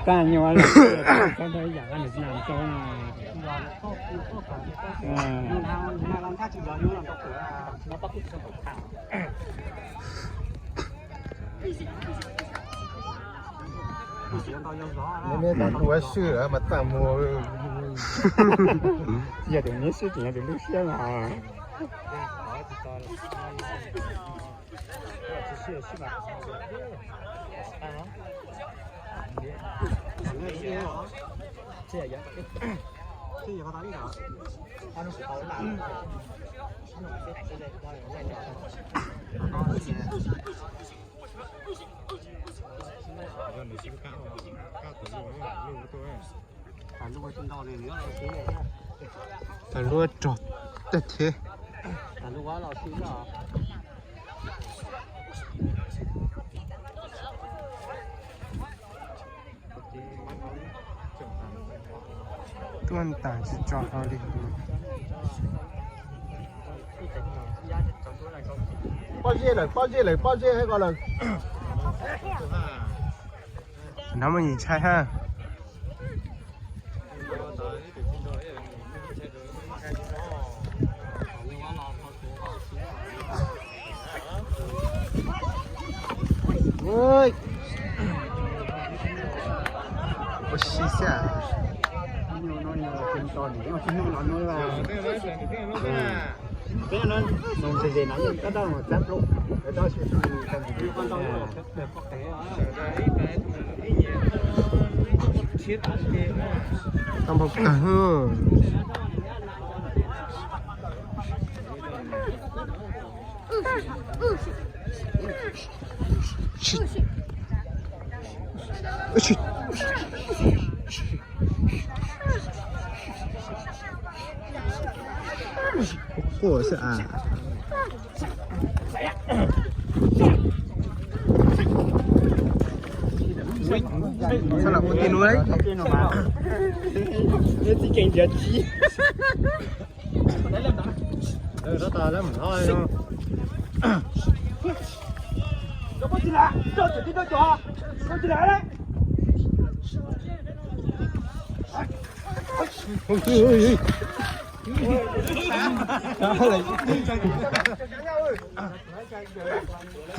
Tag nyuag, txhob tau ib yam nws tsis nam tau no. Neb tam kuv ua swj mas tag muag. Yog tus neb swj tseem yog tus lub siab mas. Tag lub rog tag thiab. Tuaj tas tsis tso hlo li. Pob zeb lawm, pob zeb lawm, pob zeb hais ko lawm. Nov muaj yim ntshai ha. Ua si xwb. Tau npau kawg. Quaj xwb as. Txhob los ua tej nuav. Txij keej ntiav tsib.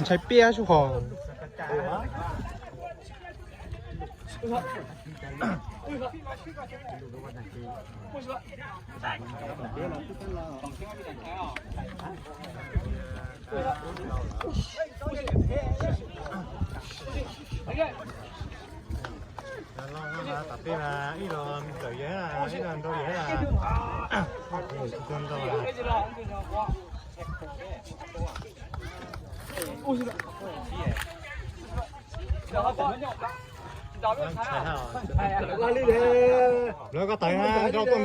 Ntshai piab sub qhov. Tam peb mas ib los tawm yawg, ib los nrau yawg. Lawv koj tawm nrau tuaj